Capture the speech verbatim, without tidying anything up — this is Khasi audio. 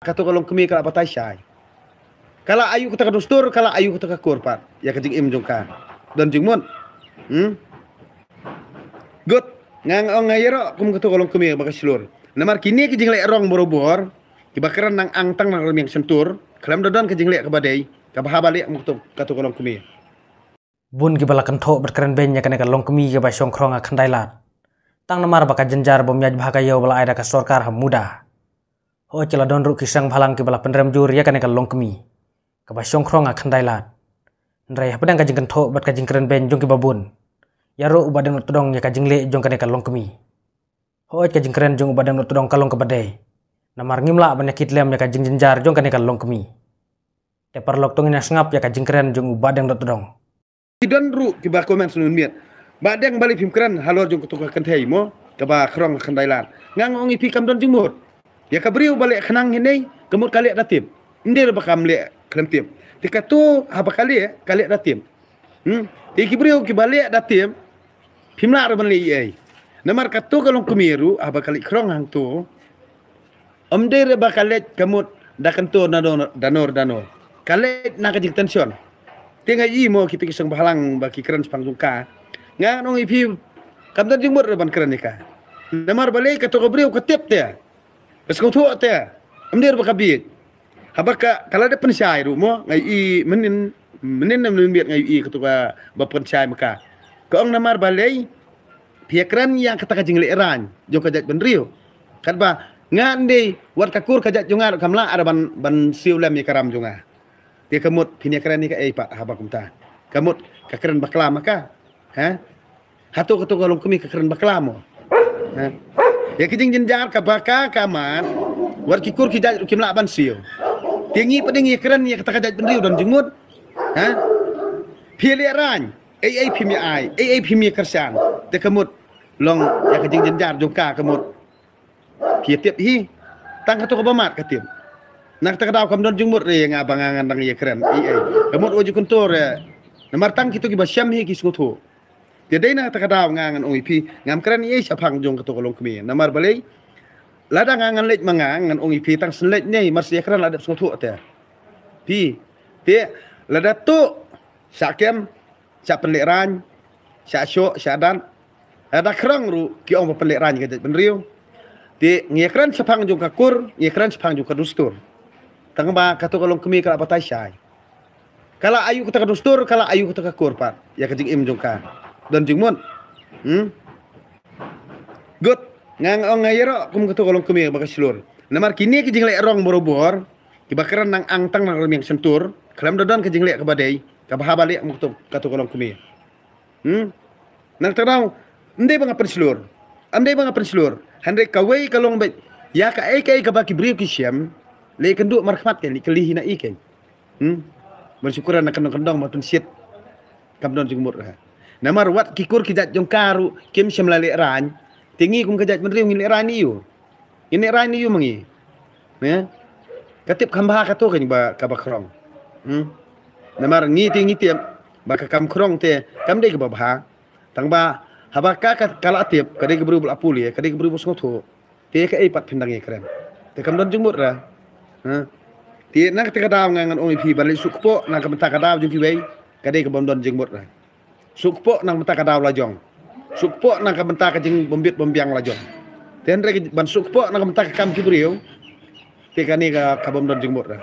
kato ka longkmie ka la batai shai. Ka la ayu kata ka dustur, ka la ayu kata ka kur pat ïa ka jingim jong ka. Don jingmut. Hmm? Good. Nga ong nga ïaroh kum kato ka longkmie ba ka shlur. Namar kine ki jingleh rong barobor, kiba kren nang ang tang nang rmiang shyntur, khlem da don ka jingleh kaba dei, kaba haba leh kum kato, kato ka longkmie. Bun kiba la kynthoh bad kren beiñ ïa kane ka longkmie kaba shong khrong ha Khyndailad. Tang namar ba ka jynjar bym ïaid bha ka ïew ba la ai da ka sorkar ha Muda. Hooid, ki la don ruh ki seng bhalang kiba la pynrem jur ïa kane ka longkmie kaba shong khrong ha Khyndailad. Hynrei hapdeng ka jingkynthoh bad ka jingkren beiñ jong kiba bun, ïaroh u Bah Diengnohtdong ïa ka jingleh jong kane ka longkmie. Hooid, ka jingkren jong u Bah Diengnohtdong ka long kaba dei. Namar ngim lah ban ïa kit lem ïa ka jingjynjar jong kane ka longkmie. Te paralok, to ngin ïa sngap ïa ka jingkren jong u Bah Diengnohtdong. Ki don ruh kiba comment sngewbha. Bah Dieng, balei phim kren halor jong kato ka kynthei mo, kaba khrong ha Khyndailad? Nga ong ïa phi kam don jingmut. Ïa ka briew ba leh khnang hi ne, ka mut ka leh da tip. Ym dei ba kam leh khlem tip. Te kato haba ka leh, ka leh da tip. Hmm? Te ki briew kiba leh da tip, phim lah ruh ban leh ei ei. Namar kato ka longkmie ruh haba ka leit khrong hangto, ym dei ruh ba ka leit ka mut da kyntur danor danor. Ka leit na ka jingtension. Te nga i mo kito ki seng bhalang ba ki kren shaphang jong ka. Nga ong ïa phi kam don jingmut ruh ban kren ïa ka. Namar balei? Kato ka briew ka tip te. Ka sngewthuh te. Ym dei ruh ba ka bieit. Haba ka, ka la dep pynshai ruh mo, nga i mynnin, mynnin mynnin bieit nga i kato kaba pynshai ma ka. Ka ong namar balei phi ïa kren ïa kata ka jingleh raiñ jong ka jaitbynriew. Katba nga, ym dei wat ka kur ka jait jong nga ruh kam lah ruh ban, ban siew lem ïa ka ram jong nga. Te ka mut phin ïa kren ïa kaei pat haba kumta? Ka mut ka kren bakla ma ka. Ha? Hato kato ka longkmie ka kren bakla mo? Ha? Ïa ki jingjynjar kaba ka, ka mad, wat ki kur ki jait ruh kim lah ban siew. Te ngi pat dang ïa kren ïa kata ka jaitbynriew, don jingmut? Ha? Phi leh raiñ, ei ei phim ïa ai, ei ei phim ïa kyrshan. Te ka mut long ïa ka jingjynjar jong ka, ka mut phi ïa tip hi. Tang kato kaba mad ka tip. Na kata ka daw kam don jingmut re ïa nga ba nga ngan dang ïa kren ei ei. Ka mut wat ju kyntur re. Namar tang kito kiba shem hi ki sngewthuh. Te dei na kata ka daw nga ngan ong ïa phi, ngam kren ei ei shaphang jong kato ka longkmie. Namar balei? Lada nga ngan leit ma nga, ngan ong ïa phi tang shen leit ne, mar shu ïa kren la dep sngewthuh te. Phi, te lada tuh shah kem, shah pynleh raiñ, shah shoh, shah dat. Lada khrong ruh ki ong ba pynleh raiñ ka jaitbynriew. Te ngi ïa kren shaphang jong ka kur, ngi ïa kren shaphang jong ka dustur. Tang ba kato ka longkmie ka la batai shai. Ka la ayu kata ka dustur, ka la ayu kata ka kur pat ïa ka jingim jong ka. Don jingmut? Hmm? Good. Nga ong nga ïaroh kum kato ka longkmie ba ka shlur. Namar kine ki jingleh rong barobor, kiba kren nang ang tang nang rmiang shyntur, khlem da don ka jingleh kaba dei, kaba haba leh kum kato, kato ka longkmie. Hmm? Na kata ka daw, ym dei ba nga pynshlur. Ym dei ba nga pynshlur. Hynrei kawei ka long beit, ïa kaei kaei kaba ki briew ki shem, leit kynduh markhmat kein, leit kylli hi na i kein. Hmm? Ban shu kren na kyndong kyndong ba pynshit. Kam don jingmut re. Namar wat ki kur ki jait jong ka ruh kim shym la leh raiñ. Te ngi kum ka jaitbynriew ngin leh raiñ ïa u. Ngin leh raiñ ïa u ma ngi. Ne? Ka tip kham bha kato kein ba kaba khrong. Hmm? Namar ngi te ngi tip ba ka kam khrong te kam dei kaba bha. Tang ba haba ka, ka, ka la tip, ka dei ka briew ba la pule, ka dei ka briew ba sngewthuh. Te kaei pat phin dang ïa kren? Te kam don jingmut re. Ha? Te na kata ka daw nga ngan ong ïa phi ban leit shu kpoh na ka bynta ka daw jong kiwei, ka dei ka bym don jingmut re. Shu kpoh na ka bynta ka daw la jong. Shu kpoh na ka bynta ka jingbymbit bymbiang la jong. Te hynrei ban shu kpoh na ka bynta ka kam ki briew, te kane ka, ka bym don jingmut re.